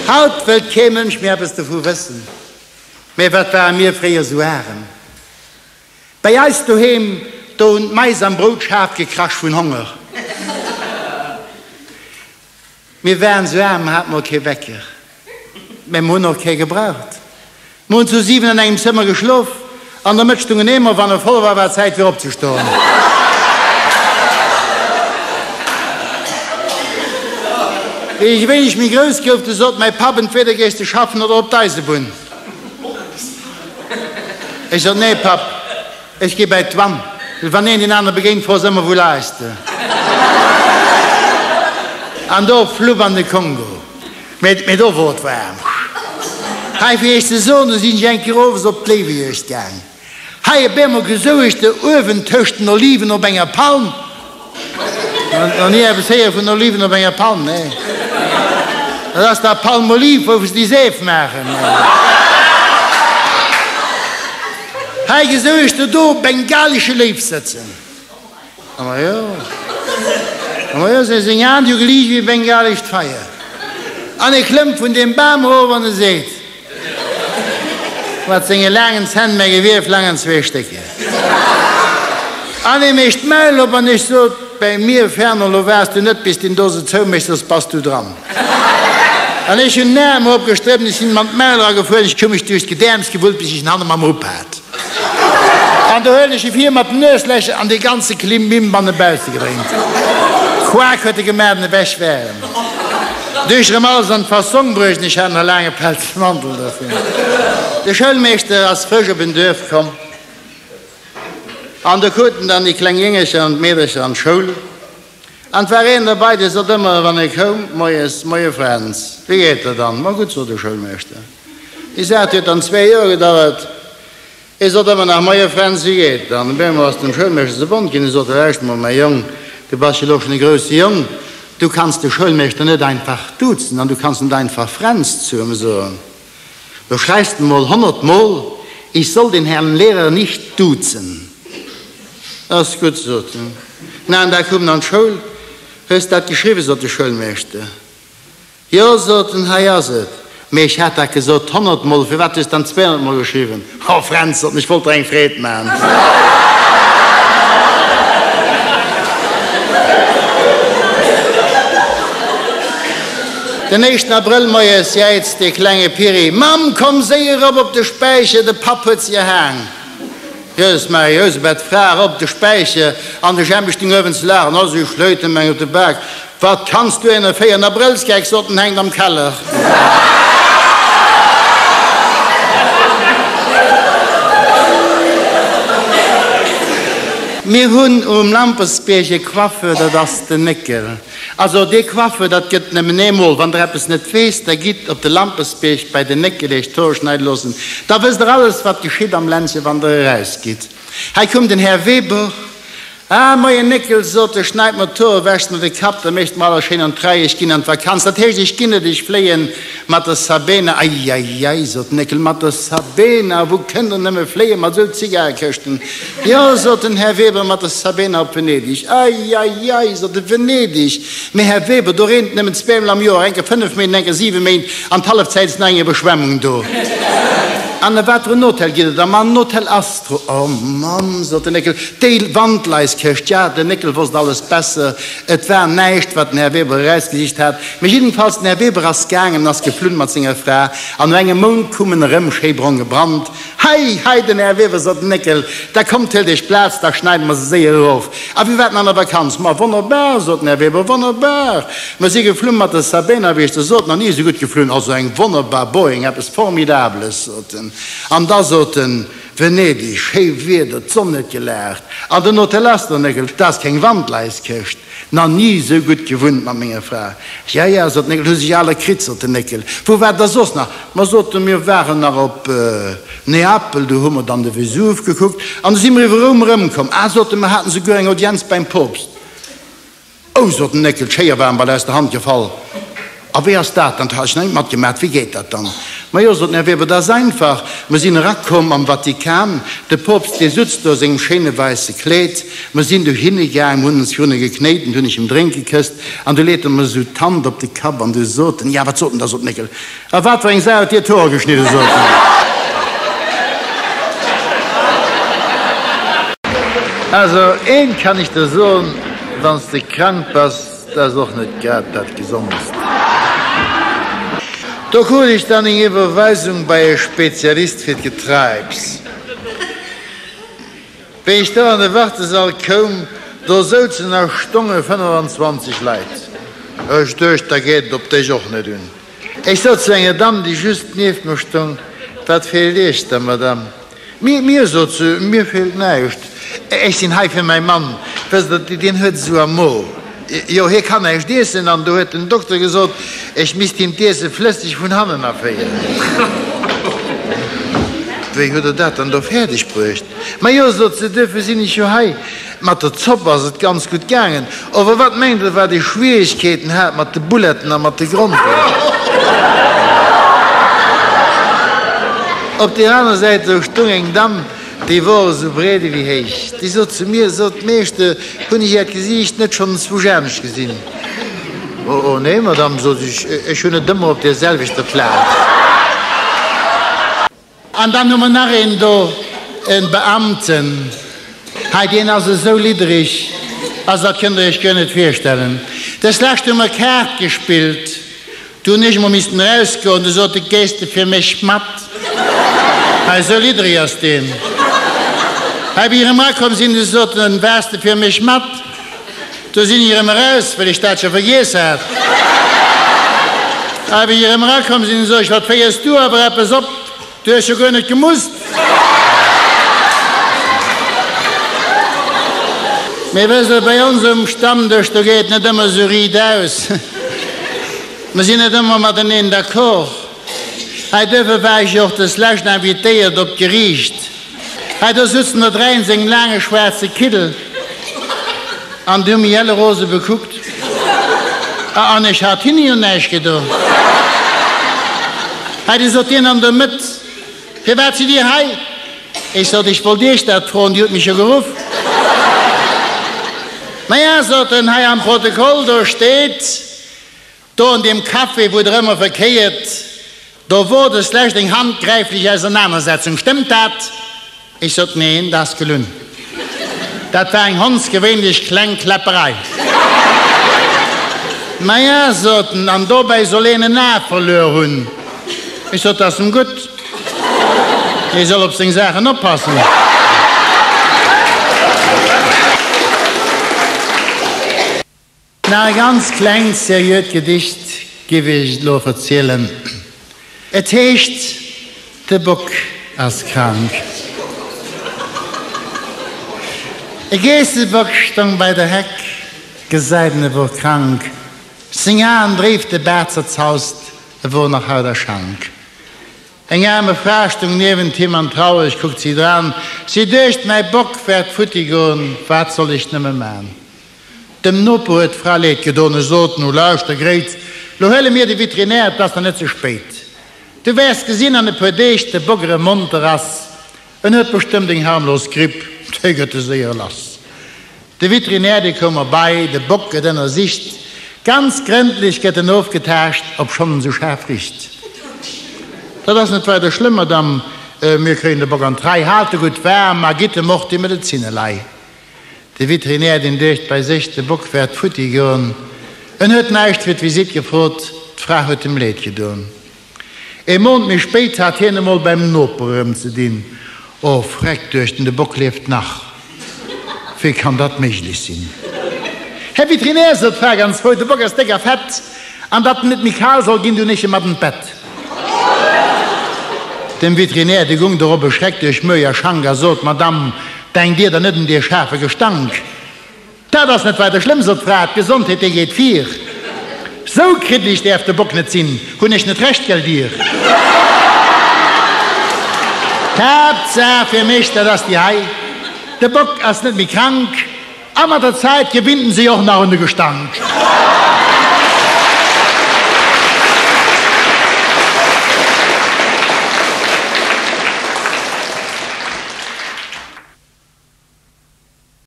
Haut wëllt kee Mënsch méi eppes dovu wëssen. Mä wat ware mir fréier sou arem. Bäi eis doheem, do hunn d'Mais am Broutschaf gekrasch vun Honger. Mir waren sou aarm, mer haten mol kee Wecker, mä mer hunn och kee gebraucht. Mer hunn zu 7 an engem Zëmmer geschlof, an der Mëtt stung en Eemer, wann e voll war, war et Zäit fir opzestoen. Wéi ech e wéineg méi grouss gouf, du sot mäi Papp, entweder gees de schaffen oder op d'Eisebunn. Ech sot, Nee Papp, ech gi bäi d'Dwann, well wann een deen anere begéint, fro se ëmmer, Wou leis de? An do flupp an de Kongo. Mee do wor et waarm. Hei fir iech ze soen, do sinn ech eng Kéier owes op d'Léiwejuegd gaang. Hei op eemol gesou ech de uewen tëscht den Oliven op enger Palm. Nach ni eppes héiere vun Oliven op enger Palm, nee. Dat ass da Palmolive, wou se déi Seef maachen. Hei gesou ech de do bengalesche Léiw sëtzen. A jo, a jo, se seng Aen, déi hu geliicht wéi bengalescht Feier. An e klëmmt vun deem Bam erof an e seet mat senge laangen Zänn, Mäi Gewier flang an zwee Stécker. An e mécht d'Maul op an ech sot, Bäi mir, Fernand, lo waars du net, bis deen Dose zoumécht, soss bass du dran. An ech hunn den Aarm eropgestrëppt, ech sinn em an d'Maul eragefuer, ech hu mech duerch d'Gedäerms gewullt, bis ech en hanne mam Rupp hat. An do huelen ech e vir mat den Nueslächer an dee ganze Klimbim bannebausse gedréint. Quaak huet e gemaach an ewech war en. Du ech erëm alles an d'Fassong bruecht an ech hat nach laang e pelze Mantel dofir. De Schoulmeeschter ass frësch op en Duerf komm an do kruten dann déi kleng Jéngercher an d'Meedercher an d'Schoul. An 't war een derbei, dee sot ëmmer, wann e koum, Moies, Moie Fränz, wéi geet der dann? Ma gutt, sot de Schoulmeeschter. Déi Saach huet dann zwéi Joer gedauert. E sot ëmmer nach, Moie Fränz, wéi geet et dann? Op eemol ass dem Schoulmeeschter ze bont ginn. E sot, Lauscht mol, mäi Jong, du bass jo elo schonn e grousse Jong, du kanns de Schoulmeeschter net einfach duzen an du kanns net einfach Fränz zu em soen. Lo schreifs de mol honnertmol, ich soll den Herrn Lehrer nicht duzen. Ass gutt, sot en. Den aneren Dag koum en an d'Schoul. Hues dat geschriwwen? sot de Schoulmeeschter. Jo, sot en, hei ass et. Mee ech hat dat gesot honnertmol, firwat hues dann zweehonnertmol geschriwwen? Oh Fränz, sot en, ech wollt der eng Freed man. Den éischten Abrëll moies jäizt dee klenge Piri, Mamm, komm séier erop op de Späicher, de Papp huet se erhaang. Jëss, Marie Eusebeth, d'Fra erop op de Späicher an de Jempi stung uewen ze laachen, Oh, si schléit em eng op de Bak, wat kanns du een 4 Abrëllsgeck, sot en, hänkt am Keller. Mir hunn um Lampertsbierg e Coiffeur, dat ass den Néckel. Also dee Coiffeur, dat gëtt nëmmen eemol. Wann Der eppes net weess, da gitt op de Lampersbierg bäi den Néckel Iech d'Hoer schneide loossen. Da wësst Der alles, wat geschitt am Ländche, wann Der erausgitt. Hei koum den Här Weber. Ah, moien Néckel, sot e, schneid mer d'Hoer, wäscht mer de Kapp, da mécht mer alles schéin an d'Rei, ech ginn an d'Vakanz. Dat heescht, ech ginn net, ech fléien mat der Sabena. Ei, ei, ei, sot den Néckel, mat der Sabena, wou kënnt Der nëmme fléie mat esou Zigarekëschten? Jo, sot den Här Weber, mat der Sabena op Venedig. Ei, ei, ei, sot e, Venedig! Mee, Här Weber, do reent et nëmmen zweemol am Joer, eng Kéier fënnef Méint an eng Kéier siwe Méint, an d'Hallefzäit ass nach eng Iwwerschwemmung do. An a wat fir en Hotel gitt Der da? Ma an den Hotel Astro. O Mann, sot den Néckel, déi Wandleiskëscht! Ja, den Néckel wosst alles besser. Et war näischt, wat den Här Weber erausgesicht hat. Mee jiddenfalls, den Här Weber ass gaangen an ass geflunn mat senger Fra, an no engem Mount koum en erëm, schéi brong gebrannt. Hei, hei, den Här Weber, sot den Néckel, da kommt, huelt Iech Plaz, da schneide mer se séier erof. A wéi war den an der Vakanz? Ma wonnerbar, sot den Här Weber, wonnerbar! Mer si geflunn mat der Sabena, wéi ech der sot, nach ni esou gutt geflunn, also eng wonnerbar Boeing, eppes Formidables, sot en. An da sot en, Venedig, schéi Wieder, d'Sonn huet gelaacht. An den Hotel Astor, Néckel, 't ass keng Wandleiskëscht. Nach ni esou gutt gewunnt mat menger Fra. Ja, ja, sot den Néckel, hu sech aler kritt, sot den Néckel. Wou waart der soss nach? Mer soten, mir waren nach op Neapel, do hu mer dann de Vesuv gekuckt an du si mer iwwer Roum erëmkomm. Ah, sot en, mer haten souguer eng Audienz beim Poopst. Oh, sot den Néckel, d'Schéier war em bal aus der Hand gefall. A wéi ass dat dann? Dat hat ech nach net matgemaat. Wéi geet dat dann? Majo, sot den Här Weber, dat ass einfach, Mer sinn erakomm am Vatikan, de Poopst, dee sutz do a sengem schéine wäisse Kleed. Mer sinn dohinne gaang, mer hunn ons virun e geknéit an du hunn ech em drénke gekësst an du leet e mer esou d'Hand op de Kapp an du sot en, ja, wat sot en da, sot den Néckel, a wat fir eng Sau huet dir d'Hoer geschnidden, sot en. Also, eent kann ech der soen, Wann s de krank bass, Dat ass och net grad dat Gesondst. Do krut ech dann eng Iwwerweisung bei e Spezialist fir d'Getreibs. Wéi ech do an de Wartesall koum, do souzen a stonge 25 Leit. Ech duecht, da geet et op dech och net un. Ech sot zu enger Damm, déi just nieft mer stoung, Wat feelt Iech da, Madame? Mir, mir, sot se, mir feelt näischt. Ech sinn hei fir mäi Mann. Wësst Der, deen huet esou am Mo. Jo, hie kann näischt iessen an do huet den Dokter gesot, ech misst him d'Iesse flësseg vun hannen aféieren. Wéi hutt Der dat dann do fäerdeg bruecht? Majo, sot se, duerfir sinn ech jo hei. Mat der Zopp ass et ganz gutt gaangen. Ower wat mengt der, wat ech Schwieregkeeten hat mat de Bouletten a mat de Gromperen? Op deer aner Säit do stung eng Damm, déi wor esou breet ewéi héich. Déi sot zu mir, Sot, Meeschter, hunn ech äert Gesiicht net schonn enzwousch anescht gesinn? O, o nee, Madame, sot ech, ech hunn et ëmmer op deer selwechter Plaz. An dann hu mer nach een do, e Beamten hei, deen ass esou liddereg, also dat kënnt Der Iech guer net virstellen. Des Lescht hu mer Kaart gespillt, du hunn ech emol missten erausgoen, du sot e, Gees de fir mech mat? Hei, esou liddereg ass deen. Hei, wéi ech erëm erakomm sinn, du sot en, Waars de fir mech mat? Du sinn ech erëm eraus, well ech dat scho vergiess hat. A wéi ech erëm erakomm sinn, sot ech, Wat féiers du awer eppes op? Du hues jo guer net gemusst. Mee wësst Der, bei ons um Stammdësch, do geet et net ëmmer esou riit aus. Mer sinn net ëmmer mateneen d'accord. Hei duerfir war ech jo och deslescht invitéiert op d'Geriicht. Hei do sutzen der dräi in sengem laange schwaarze Kittel an déi hu mech elle rose bekuckt. A an ech hat hinne jo näischt gedo. Hei du sot dien an der Mëtt, Firwat sidd Dir hei? Ech sot, Ech wollt Iech dat froen, Dir hutt mech jo geruff. Maja, sot en, hei am Protokoll do steet, Do an deem Café, wou Der ëmmer verkéiert, do wor deslescht eng handgräiflech Ausernanersetzung. Stëmmt dat? Ech sot, Neen, dat ass gelunn. Dat war eng hondsgewéinlech kleng Kläpperei. Maja, sot en, an dobäi soll een en A verluer hunn. Ech sot, Dat ass em gutt. Hie soll op seng Saachen oppassen. Nach e ganz klengt seriöt Gedicht giff ech elo verzielen. Et heescht De Bock ass krank. E Geessebock stong bei der Heck, gesäit en e wor krank. Seng Aen dréif de Baart zerzaust, e wor nach haut a Schank. Eng aarme Fra stung niewent him an traureg kuckt si dran. Si duecht, Mäi Bock wäert futti gon, wat soll ech nëmme man? Dem Noper huet d'Fra leed gedon, e sot, Nu lauschter, Gréit, lo huele mir de Vitrinär, 't ass nach net ze spéit. Du wäers gesinn, an e puer Deeg de Bock erëm monter ass. En huet bestëmmt eng harmlos Gripp, déi gëtt e séier lass. De Vitrinär, dee koum erbei, de Bock gëtt ënnersicht, ganz grëndlech gëtt en ofgetaascht, obschonn en sou schaarf richt. Dat ass net weider schlëmm, Madame, mir kréien de Bock an d'Rei, haalt e gutt waarm a gitt em och déi Medezin elei. De Veterinär, deen duecht bei sech, de Bock wäert futti goen. En huet näischt fir d'Visitt gefrot, d'Fra huet em leed gedoen. Ee Mount méi spéit hat hien emol beim Noper erëm ze dinn. O Freck, duecht en, de Bock lieft nach. Wéi kann dat méiglech sinn? Här Veterinär, sot d'Fra ganz frou, de Bock ass déck a fett, an datt en net méi kal soll ginn, dunn ech e mat an d'Bett. Dem Veterinär, dee gung dorop e Schreck duerch Muerg a Schank a sot, Madame, denkt Dir dann net un dee schaarfe Gestank? Dat ass net weider schlëmm, sot d'Fra, d'Gesondheet, déi geet vir. Sou kriddleg däerf de Bock net sinn, hunn ech net Recht, gell Dir? D'Haaptsaach fir mech, dat ass déi hei, De Bock ass net méi krank a mat der Zäit gewinnt en sech och nach un de Gestank.